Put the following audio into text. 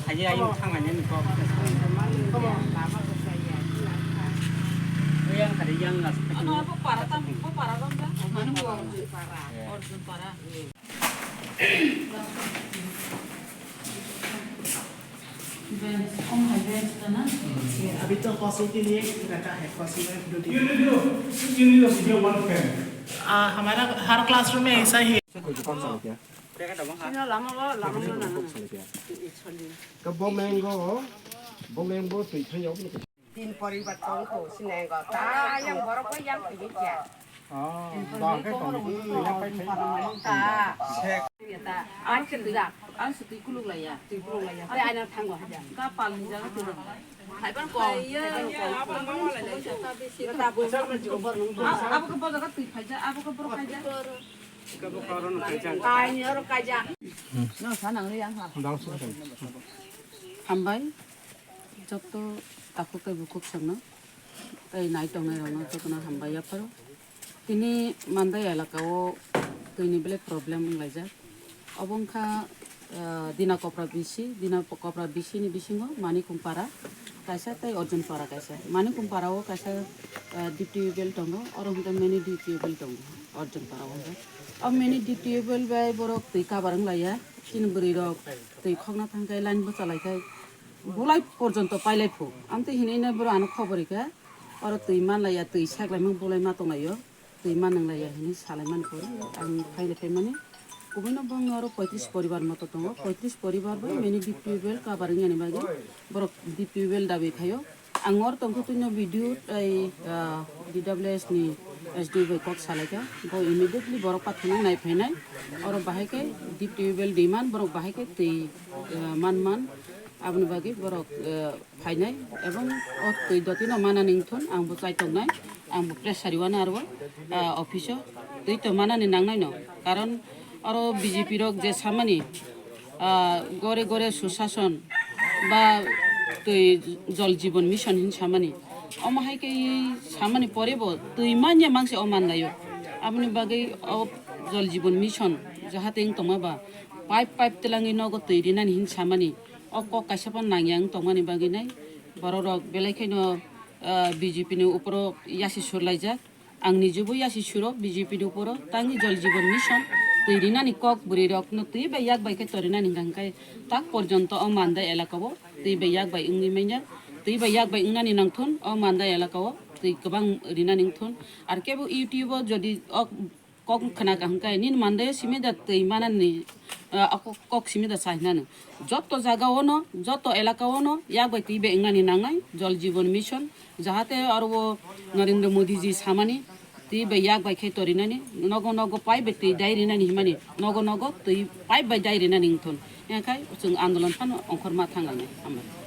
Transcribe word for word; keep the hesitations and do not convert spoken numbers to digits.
Aye, ayung thang aye ni kok. Yang kare yang las. Ano, apa para tam, apa para tam da? Mana Arjun para. Arjun para. Bench, om hai bench da na? अभी तो कॉसिंग के लिए रहता है, कॉसिंग में दो तीन। You need to, you need to be one fan. आ, हमारा हर क्लासरूम में ऐसा ही है। कोई दुकान चला क्या? Sino lama lo, lama lo na. Ka bo mango, bo mango twi thai yog ni. Tin poribar tong kho sinengo. Ta yang borok ko yang twi kya. Ah, ba ke tong. Yang pai thai. Ta. Sek. Ya ta. Ang se twi, ang se twi kuluk la ya. Twi kuluk la ya. Ai, ai na thango haja. Ka pal ni jaga twi. Hai ban ko. Hai ban ko. Abo ke bo jaga twi phai ja, abo ke bor phai ja. Hambai, joto takhuk tei bukhuk songno, tei nai tongnai rokno jotono hambai yapharo. Tini Mandai elaka o twi ni belai problem wnglaijak. Obo wngkha, ah, Dina Kopra bisi, Dina Kopra bisi ni bisingo Manikum para kaisa tei Arjun para kaisa. Manikum para o kaisa, ah, deep tubewell tongo, oro hwnkhe mini deep tubewell tongo. Arjun para o hwnkhe. O mini deep tubewell bai borok twi kabar wng laiya. Chini bwrwi rok twi khokna thangkhe line bo chalaikhai bulai porjonto pailai phu. Amtwi hinwi nai borok ano khobor rikha. Oro twi man laiya, twi sek laimung bulai ma tong laio. Twi man nang laiya hinwi salai mani pore. Ang phailai phaimani. Kubuino bongni oro poitris poribar moto tongo. Poitris poribar bai mini deep tubewell kabar wngya ni bagwi borok deep tubewell dabi khaio. Ang oro tongkhe twino video tei, ah, D W S ni S D O bai kok salaikha. Bo immediately borok pathorno nai phainai. Oro bahai khe deep tubewell di man, borok bahai khe twi, ah, man man. Aboni bagwi borok, ah, phainai. Ebong o twi dotino manani wngthun, ang bo chai tongnai. Ang bo pressure wano aro, ah, office o twi to manani nangnaino. Karon oro B J P rok je samani, ah, gore gore susason ba twi Jal Jeevan Mission hin samani. Omo hai khe samani pore bo twi manya mangse o manlaio. Aboni bagwi o Jal Jeevan Mission jahate wng tongma ba pipe pipe twlangwi nogo twi rinani hin samani. O kok kaisa phano nangya wng tongmani bagwi nai borok rok belai kheno, ah, B J P ni uporo yasi surlaijak. Ang nijebo yasi suro B J P ni uporo, tangwi Jal Jeevan Mission twi rinani kok bwrwi rokno twi bai yak bai khe torinani hwnkha hwnkhe tak porjonto o Mandai elaka o twi bai yak bai wngwi manya, twi bai yak bai wngnani nangthun o Mandai elaka o twi kwbang rinani wngthun. Ar kebo YouTube o jodi o kok khna kaham khe nini Mandai o simi da twi manani, ah, o kok, kok simi da sa hinani. Joto jaga o no, joto elaka o no yak bai twi bai wngnani nangnai Jal Jeevan Mission. Jahate aro o Narendra Modi ji samani twi bai yak bai khe torinani, nogo nogo pipe bai twi dai rinani himani, nogo nogo twi pipe bai dai rinani wngthun. Enkhai chwng andolon phano ongkhorma thanglani. Hambai.